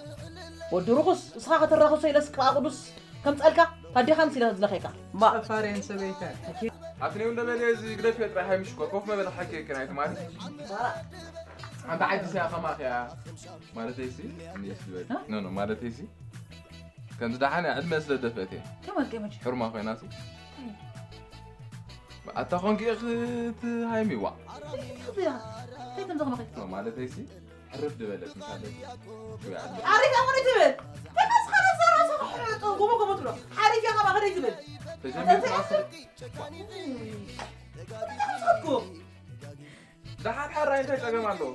ወዲ ርኹስ፣ እስኻ ከተራኽሶ ኢለስ ቀባ ቅዱስ ከምጸልካ፣ ታዲኻ ምስ ኢለ ዝለኸካ። ባ። ጸፋርየን ሰበይተን። ኣትኔው እንደ በለ እዚ ግደፍዮ ጥራይ ሃይሚ ሽኮር፣ ኮፍ መበል ሓቂ ይከናይ ትማሊ። ሓንቲ ዓዲ ሲያ ከማኽያ። ማለተይሲ፣ እንዴት ዝበል? እ? ኖ፣ ኖ፣ ማለተይሲ። ከምዚ ደሓን እያ፣ ዕድመ ስለ ደፍአት እያ። ከማን ከመች? ሕርማ ኮይናሲ። ኣታ ኾንኪ ኢኺ እቲ ሃይሚዋ። እንታይ ትብል? እንታይ ትብል? ኖ፣ ማለተይሲ፣ ሕርፍ ድበለት ምሳለ። ዓሪፍ ኣሞኒ ትብል። ተመስኻ ነዛ ራስኻ ሕርጡ፣ ጎቦ ጎቦ ትብሎ። ዓሪፍ እያ፣ ካባ ከደይ ትብል። ተጀሚሩ ራሱ። እንታይ ትብል? ደሓን ሓራይ እንታይ ጸገም ኣለዎ?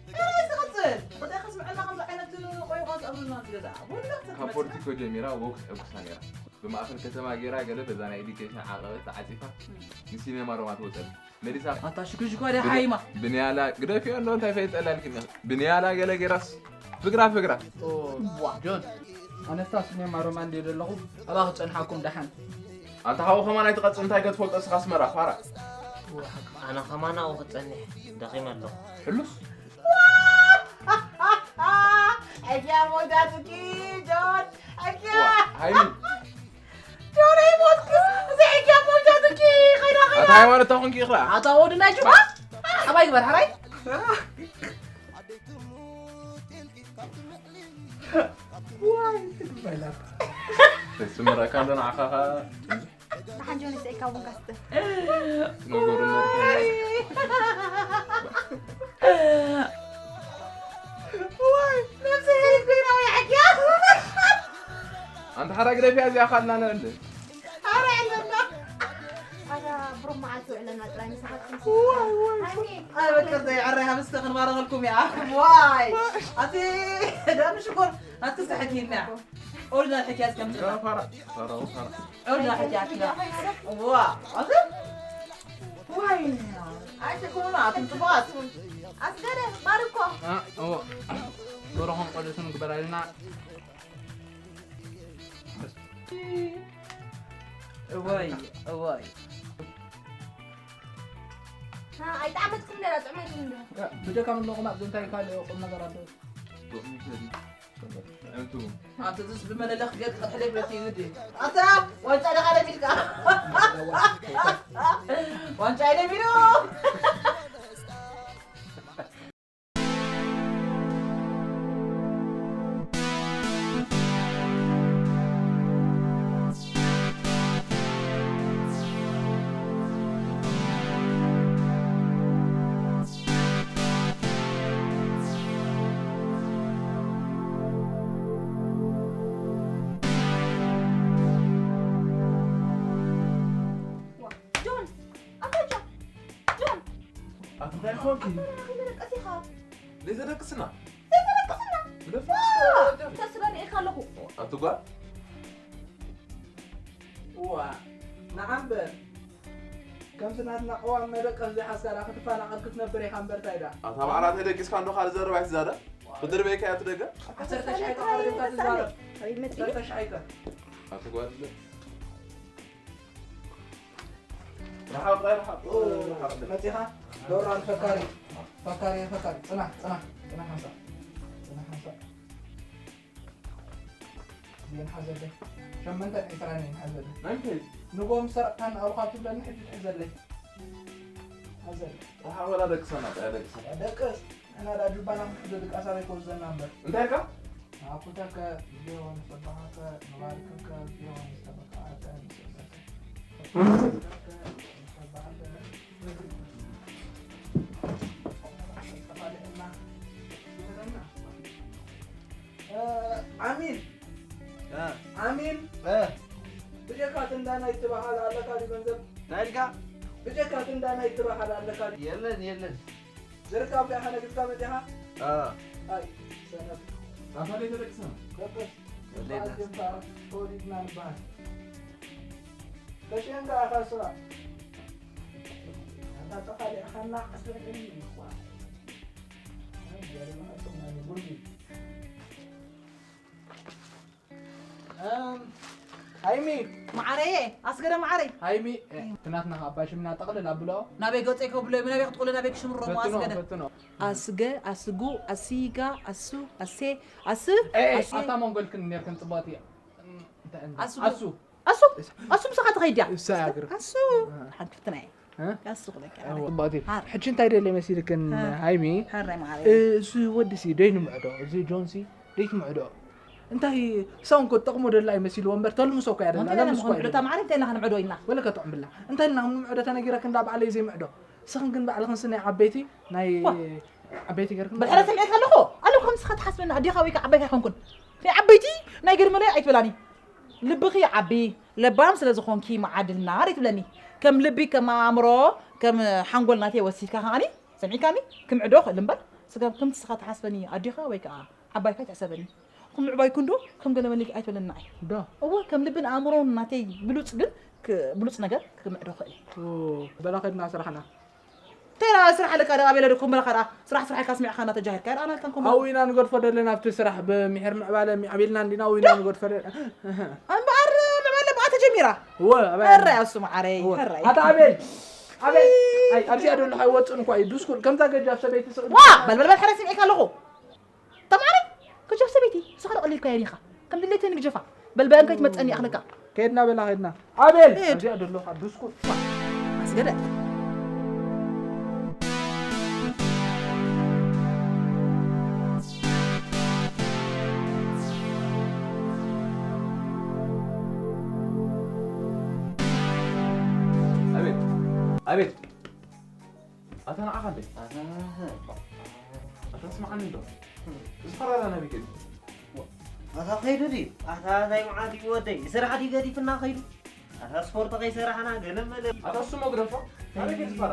እንታይ ዝቕጽል? እንታይ ከስምዐና ከምዚ ዓይነት ቆይቋ ዝኣምሩና ዝገዛ? ወላ ካብ ፖለቲኮ ጀሚራ ወግስ ዕጉሳ ነይራ። ብማእከል ከተማ ገይራ ገለ በዛ ናይ ኤዱኬሽን ዓቐበት ተዓጺፋ ንሲኔማ ሮማ ትወጸሉ። መሊሳ ኣታ ሽኩሽኳ ድያ ብን-፣ ሓይማ? ብንያላ ግደፊዮ እንዶ እንታይ ፈይጠላልኪ? ብንያላ ገለ ገይራስ ፍግራ ፍግራ። ኦ፣ ዋ። ጆን፣ ኣነስታ ሲኔማ ሮማ እንድየ ዘለኹ፣ ኣባ ክጸንሓኩም ደሓን። ኣንታ ሓው ከማን ኣይትቐጽ፣ እንታይ ከትፈልጦ እስኻ ኣስመራ ፋራ? ኣነ ከማን ኣብኡ ክጸንሕ ደኺመ ኣለኹ። ሕሉስ? ሕጂ ኣብ መውዳእትኪ ጆን፣ ሕጂ ዋ፣ ሃይሚ። ጆን ኣይሞትኩ፣ እዚ ሕጂ ኣብ መውዳእትኪ፣ ኸይዳ፣ ኸይዳ። ኣታ ሃይማኖት ታኹንኪ ኢኽላ? ኣታ ወዲ ናይ ጁባ፣ ኣባይ ግበር፣ ሓራይ። ዋይ፣ ትግበላ። ስምረካ እንዶ ንዓኻ ኸ? ደሓን ጆኒ፣ ስኢልካ ቡንካ ስተ። ነገሩ ነርኩ። ዋይ፣ ነብሰይ ኮይና ወይ ዓድያ። ኣንታ ሓራ ግደፍያ እዚኣ ካልናነ እንደ። ኣረ ኣለና። ኣረ ብሩክ መዓልቲ ውዕለና ጥራይ ንስኻትኩም። ዋይ፣ ዋይ። ሃይሚ። ኣረ በቃ ዘይ ኣረ ሃብስተ ክንባረኸልኩም እያ። ዋይ። ኣቲ ደም ሽኮር ኣቲ ሰሕኪና። ኦሪጅናል ሕክያት ከም ያ ፋራ፣ ፋራ፣ ፋራ። ኦሪጅናል ሕክያት ያ። ዋ፣ ኣቲ ዋይ። ኣቲ ኮሮና ኣቱም ጽቡቓት። ኣስገደ ማርኮ። አ፣ ኦ። ዶሮኹም ቆደሱን ግበራልና። እዋይ እዋይ። ኣይጣዕመትኩም ነራ ጥዕመትኩም ዶ? ብጀካ ምንቆማት እንታይ ካልእ ቁም ነገር ኣሎ? ኣንተ ዝስ ብመለለኽ ገድ ክትሕለይ ብለቲ ይግዲ ኣታ ዋንጫ ደኻ ለሚድካ ዋንጫ ኢለ ሚሉ ጆን ኣታ ጆን ጆን ኣቲ እንታይ ኮንኪ? ከይመለቀስ ኢኻ ዘይተደቅስና ዘይተለቀስና ብደፍ ተስበኒ ኢልካ ኣለኹ ኣቲ ጓል እዋ ንዓ እምበር ከምቲ ናትና ቅዋም መደቀስ ዘይሓዝካ ደኣ ክትፈናቐል ክትነብር ኢኻ እምበር እንታይ ደኣ ኣታ ባዕላ ተደቂስካ እንዶ ካልእ ዘረባ ኣይትዛረብ ክድርበይካ እያ ትደገ ዓሰርተ ሺሕ ኣይተቓረብካ ትዛረብ ኣበይ መፂኡ ዓሰርተ ሺሕ ኣይተ ኣቲ ጓል ርሓቕ ርሓቕ ርሓቕ መፂኻ ዶራን ፈካሪ ፈካሪ ፈካሪ ፅና ፅና ፅና ሓንሳእ ፅና ሓንሳእ እዚአን ሓዘለይ ሸመንተን ዕስራን እየን ሓዘለይ ናይ እንታይ ንጎም ሰረቕካን ኣብኻ ትብለኒ ሕጂ ትሕዘለይ ሓዘለይ ርሓቕ ወላ ደቅሰና ጣያ ደቅሰና ደቅስ ንሕና ዳ ጁባና ክንሕዞ ድቃስ ኣበይ ክወስደና እምበር እንታይ ኢልካ ንኣኩተከ ጊዮን ሰባሃከ ንባርከከ ጊዮን ሰበካከ ንስእለከ ዓሚል ዓሚል ብጀካ ትንዳና ይትበሃል ኣለካ ድዩ ገንዘብ እንታይ ኢልካ ብጀካ ትንዳና ይትበሃል ኣለካ ድዩ የለን የለን ዝርካብ ከ ሓነግትካ መፂኻ አ፣ ኣይ ሰነፍ ኣታ ደይ ተደቅሰና ደቅስ የለን። ኣዝዮምካ ተወሊድና ንበሃል ተሽየንካ ኢኻ ስራ ኣታ ጠኻሊዕኻና ዓሰርተ ሚእቲ ይኹዋ ጉልቢ ሃይሚ ማዓረየ ኣስገደ ማዓረይ ሃይሚ ትናትና ካብ ኣባይ ሽምና ጠቕልል ኣብልኦ ናበይ ገፀይ ከብሎ ናበይ ክትቆሎ ናበይ ክሽምሮ ፈትኖ ኣስገደ ፈትኖ ኣስገ ኣስጉ ኣስይጋ ኣሱ ኣሴ ኣስ ኣሴ ኣታ መንጎልክን ነርክን ፅቡቅ እያ እንታይ እንታይ? ኣስጉ። ኣሱ ኣሱ ኣሱ ምሳኻ ትኸይድ እያ እሳ ያግር ኣሱ ሓንቲ ፍትና እየ እ? ኣሱ ክለካ ፅቡቅ እያ ሃር። ሕጂ እንታይ ደለ መሲልክን እ። ሃይሚ ሕራይ ማዓረይ እሱ ወዲ ሲ ደይ ንምዕዶ እዚ ጆን ሲ ደይ ትምዕዶ እንታይ ሰው እንኮ ጠቕሞ ደላ ይመሲልዎ እምበር ተልምሶ እኮ ያደላ እንታይ ለምስ እኮ ንምዕዶ ያደላ ተማዓሪ እንታይ ኢና ክንምዕዶ ኢልና ወለ ከጥዕም ብላ እንታይ ኢልና ንምዕዶ ተነጊረክ እንዳ ባዕለይ ዘይምዕዶ ስኽን ግን ባዕልኽን ስናይ ዓበይቲ ናይ ዋ። ዓበይቲ ገርክን ብድሕረ ስምዒት ከለኹ ኣለኩ ከም ንስኻ ትሓስበኒ ኣዴኻ ወይ ከዓ ዓባይካ ኣይኮንኩን ናይ ዓበይቲ ናይ ገድመለይ ኣይትበላኒ ልብኺ ዓቢ ለባም ስለ ዝኾንኪ መዓድልና ደይ ትብለኒ ከም ልቢ ከም ኣእምሮ ከም ሓንጎል ናተይ ወሲድካ ከዓኒ ሰሚዕካኒ ክምዕዶ ክእል እምበር ስጋብ ከምቲ ስኻ ትሓስበኒ ኣዴኻ ወይ ከዓ ዓባይካ ትሕሰበኒ ክምዕባይኩ እንዶ ከም ገለ መሊክ ኣይትበለኒ ንዓይ ዶ እወ ከም ልብን ኣእምሮን ናተይ ብሉፅ ግን ክ- ብሉፅ ነገር ክምዕዶ ክእል እየ በላ ከድና ስራሕና ተራ ስራሕ ኣለካ ዳ ኣቤለ ደኩም በላኻ ዳ ስራሕ ስራሕ ኢልካ ስሚዕካ እናተጃሂርካ ዳ ኣናልካን ኮም ኣብኡ ኢና ንገድፎ ዘለና ኣብቲ ስራሕ ብምሕር ምዕባለ ኣቢልና እንዲና ኣብኡ ኢና ንገድፎ ዘለና እምበኣር ምዕባለ ብኣ ተጀሚራ እወ ኣበይ ሕራይ ኣሱ መዓረይ እወ። ሕራይ ኣታ ኣቤል ኣቤል ኣይ ኣብዚኣ ደሎ ኣይወፅን እኳ እዩ ዱስኩል ከምዛ ገጃፍ ሰበይቲ ስቕ ዋ በልበልበል ሕራይ ስሚዕካ ኣለኹ ተማሪ ከጃፍ ሰበይቲ ንስኻ ዶ ቀሊልካ የሪኻ ከም ድሌተይ ንግጀፋ በልበለን ከይትመፀኒ ኣኽለካ ከድና በላ ከድና ኣቤል ሂድ። ኣብዚኣ ደሎ ካብ ዱስኩል ኣስገደ ኣቤት ኣቤት ኣታ ንዓኻ እንደ ኣታ ስምዓኒ እንዶ እዚ ፈራዳ ናበይ ከይዱ ኣታ ከይዱ ድዩ ኣታ ናይ መዓት እዩ ወደይ ስራሕ ድዩ ገዲፍና ከይዱ ኣታ ስፖርት ከይሰራሕና ገለ መለ ኣታ እሱ መግደፎ ናበይ ከይዱ ፈራ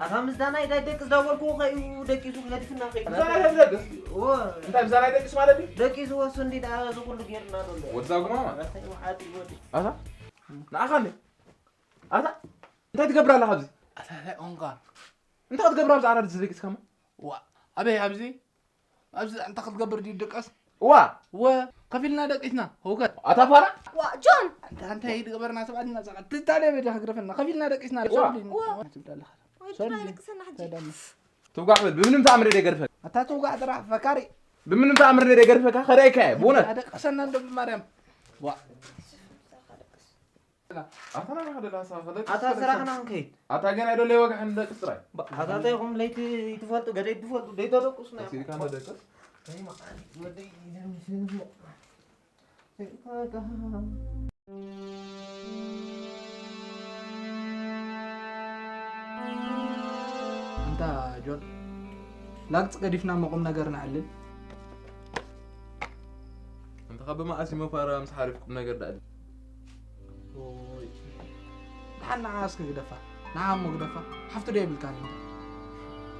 ኣታ ምስዳ ናይ ዳይ ደቅስ ዳወልኩ ከዩ ደቂሱ ገዲፍና ከይዱ ብዛ ናይ ደቅስ እወ እንታይ ብዛ ናይ ደቅስ ማለት እዩ ደቂሱ ወሱ እንዲ ዳ እዚ ኩሉ ጌርና ዘሎ ወድዛ ጉማማ ኣታ ናይ መዓት እዩ ወደይ ኣታ ንዓኻ እንደ ኣታ እንታይ ትገብር ኣለኻ ኣብዚ ኣታ እንታይ ኦንጋ እንታይ ክትገብር ኣብዚ ዓራር ዝደቂስካማ ዋ ኣበይ ኣብዚ ኣብዚ እንታይ ክትገብር ድዩ ደቀስ እዋ፣ እወ፣ ከፊልና ደቂስና፣ ህውከት። ኣታ ፋራ? ዋ፣ ጆን! ኣንታ እንታይ ድገበርና ሰባት ኢና፣ ሰዓት ትታለ በጃ ክግረፈና፣ ከፊልና ደቂስና፣ ዋ። ሶብሊ። ዋ። ትብዳ ኣለኻ። ወይ ሶብሊ። ትራይ ለቅሰና ሕጂ። ተዳሚ። ትውጋዕ በል፣ ብምንም ተኣምር ደይገርፈካ። ኣታ ትውጋዕ ጥራሕ ፈካሪ። ብምንም ተኣምር ደይገርፈካ፣ ከዳይካ እየ፣ ብእውነት። ኣደቀሰና እንዶ ብማርያም። ዋ። ኣታ ናባኻ ደላ ሳኸ ደቅስ ኣታ ጥራይ ስራሕና ሳኸ። ክንከይድ። ኣታ ገና ዶ ለይወግሐ ንደቅስ ጥራይ። ኣታ እንታይ ኢኹም ለይቲ ይትፈልጡ፣ ገደይ ትፈልጡ፣ ደይ ተደቅሱና ኢኹም። ሲልካ ንደቅስ። ደይ መዓል፣ ወደይ ይዘምስል። ኣንታ ጆን፣ ላግጽ ገዲፍና እሞ ቁም ነገር ነዕልል። ኣንታ ካብ መዓስ እዩ መፋራ ምስ ሓሪፍ ቁም ነገር ደኣሊ? ኦይ። ደሓን ንዓ እስኪ ግደፋ። ንዓ እሞ ግደፋ። ሓፍቲ ዶ የብልካን?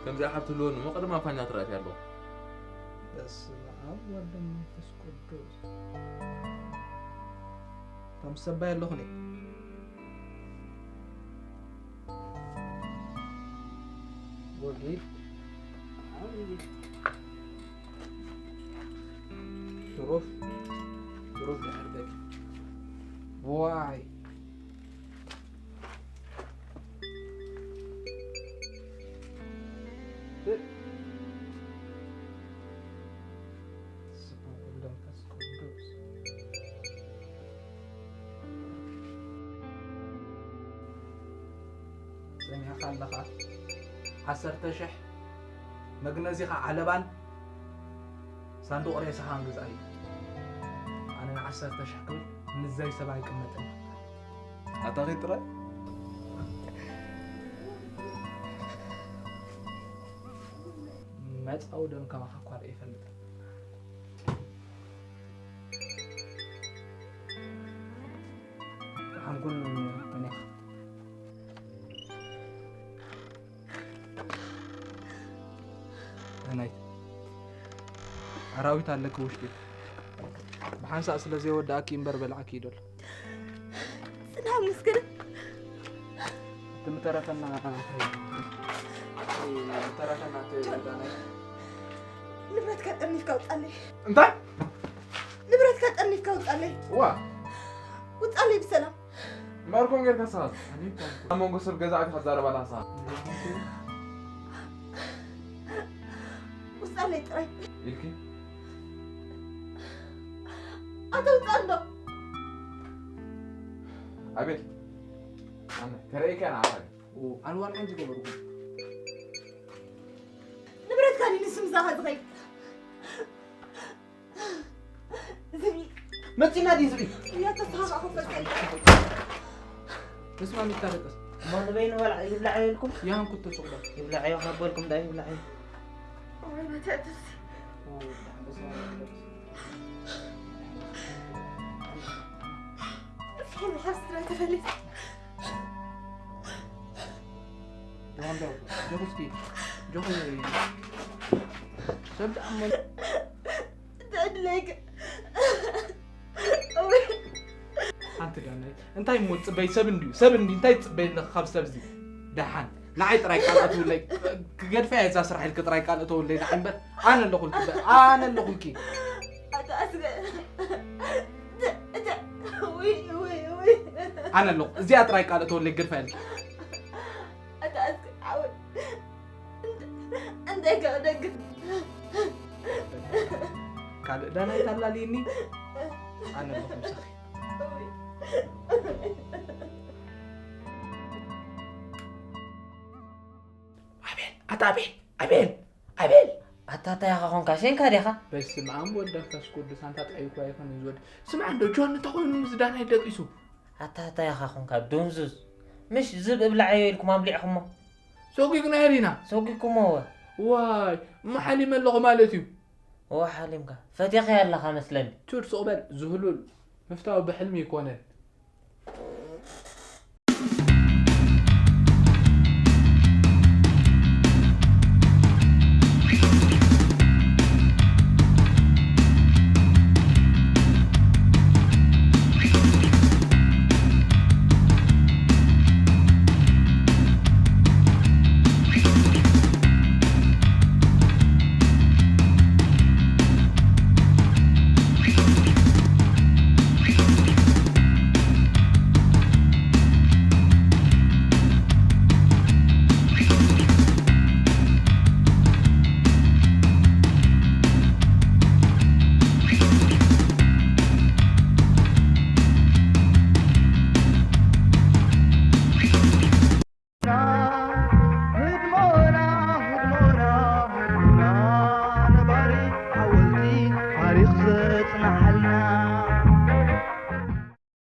ከምዚኣ ሓፍቲ ኣለወኒ እሞ ቅድም ኣፋኛ ትረኣት ኣለኹ። በስመ ኣብ ወወልድ ወመንፈስ ቅዱስ። እቶም ሰባይ ኣለኹ እኔ። ወጊድ። ትሩፍ፣ ትሩፍ ድሕር ገጽ። ዋይ። ስብሐት ወወልድ ወመንፈስ ቅዱስ። ሰሚዕካ ኣለኻ? ዓሰርተ ሽሕ መግነዚኻ ዓለባን ሳንዱቕ ሬሳኻን ግዛእ እዩ። ኣነ ንዓሰርተ ሽሕ ክብል ምዘይ ሰብ ኣይቅመጥን። ኣታ ኺድ ጥራይ? መጻዊ ደም ከማኻ እኳ ርእየ ይፈልጥ። ሓንኩን መን ኢኻ? ኣናይት ኣራዊት ኣለኪ ውሽጢ። ብሓንሳእ ስለ ዘይወዳእኪ እምበር በላዕኪ ይደሎ። ጽናት ምስክር። ትምተረፈና፣ ትምተረፈና ትዳናይ። ንብረትካ ጠርኒፍካ ውጻለይ። እንታይ? ንብረትካ ጠርኒፍካ ውጻለይ። ዋ። ውጻለይ ብሰላም። ማርኮን ጌርካ ሰዓት። ኣብ መንጎ ሰብ ገዛ ኣትካ ትዛረብ ኣላ ሰዓት። ውጻለይ ጥራይ። ኢልኪ? ኣታ ውጻእ እንዶ። ኣቤል። ኣነ ተረኢካ ንዓኻ። ኣንዋር ቀንጂ ገበርኩ። ንብረትካ ድዩ ንሱ ምሳኻ ዝኸይድ? ዝብኢ። መጺና ድዩ ዝብኢ? እያ ተስፋ ክፈጸ። ንስማ ሚታ ደቀስ። እሞ ንበይኑ በልዓ ይብላዕ ኢልኩም? ያን ኩቶ ጽቕዳ። ይብላዕ እዮ ካብ በልኩም ዳ ይብላዕ እዮ። ወይ መተትስ። እስኪ ንሓብ ስድራ ተፈለስ። ጆን ዶ፣ ጆን እስኪ፣ ጆን ሰብ ደኣ እሞ ትዕድለይ ግን። ሓንቲ ዳናይ፣ እንታይ እሞ ትጽበይ? ሰብ እንድዩ፣ ሰብ እንድዩ፣ እንታይ ትጽበይ ኣለኺ ካብ ሰብ እዚ? ደሓን፣ ንዓይ ጥራይ ቃል ኣትውለይ፣ ክገድፋ እየ እዛ ስራሕ ኢልኪ ጥራይ ቃል እተውለይ ንዓይ እምበር፣ ኣነ ኣለኹልኪ፣ ኣነ ኣለኹልኪ። ኣታ ኣስገ-፣ ደ-፣ ደ-፣ ውይ፣ ውይ፣ ውይ። ኣነ ኣለኹ፣ እዚኣ ጥራይ ቃል እተውለይ ክገድፋ እየ። ኣታ ኣስገ-፣ ዓወት። እንደ-፣ እንታይ ከ-፣ ደግ-፣ ካልእ ዳናይ ታላልይኒ? ኣነ ኣለኹ ምሳኺ። ኣቤል፣ ኣታ ኣቤል፣ ኣቤል፣ ኣቤል። ኣታ እንታይ ኢኻ ኾንካ? ሸንካ ዲኻ? በስመ ኣብ ወወልድ ወመንፈስ ቅዱስ፣ ኣንታ ጣይኳ ይኹን ዝወድ። ስምዓ እንዶ ጆን እንተኾይኑ ምስ ዳናይ ደቂሱ። ኣታ እንታይ ኢኻ ኾንካ? ዱንዙዝ። ምሽ ዝብ እብላዓዮ ኢልኩም ኣብሊዕኹሞ። ሰጒግና ዲና። ሰጒግኩሞ ወ። ዋይ፣ እሞ ሓሊመ ኣለኹ ማለት እዩ። እወ ሓሊምካ። ፈቲኽያ ኣለኻ መስለኒ። ቹድ ስቕ በል ዝህሉል። ምፍታው ብሕልሚ ይኮነን።